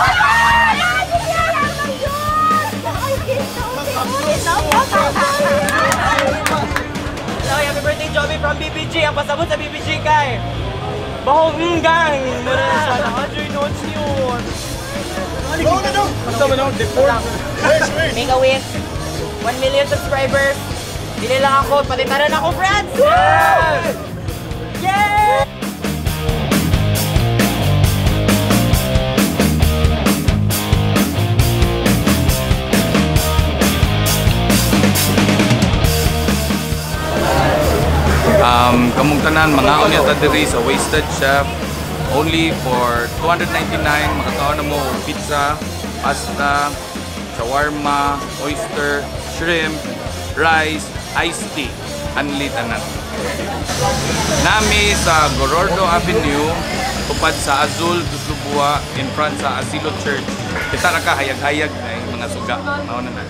Hello, happy birthday, Joby from BBG. Ang pasabot sa BBG kay Bahong Gang. Muna na siya. Naka-join notes yun. Make a wish. 1 million subscribers. Dili lang ako, pati tanan ako friends! Yes! Yeah! Kamong tanan, mga unya ta diri sa Wasted Chef, only for 299 makakaon na mo og pizza, pasta, shawarma, oyster, shrimp, rice, iced tea. Anli tanan. Nami sa Gorordo Avenue, tupad sa Azul Tuslubua, in front sa Asilo Church. Kita ra ka hayag-hayag ay mga suga. Mao na na.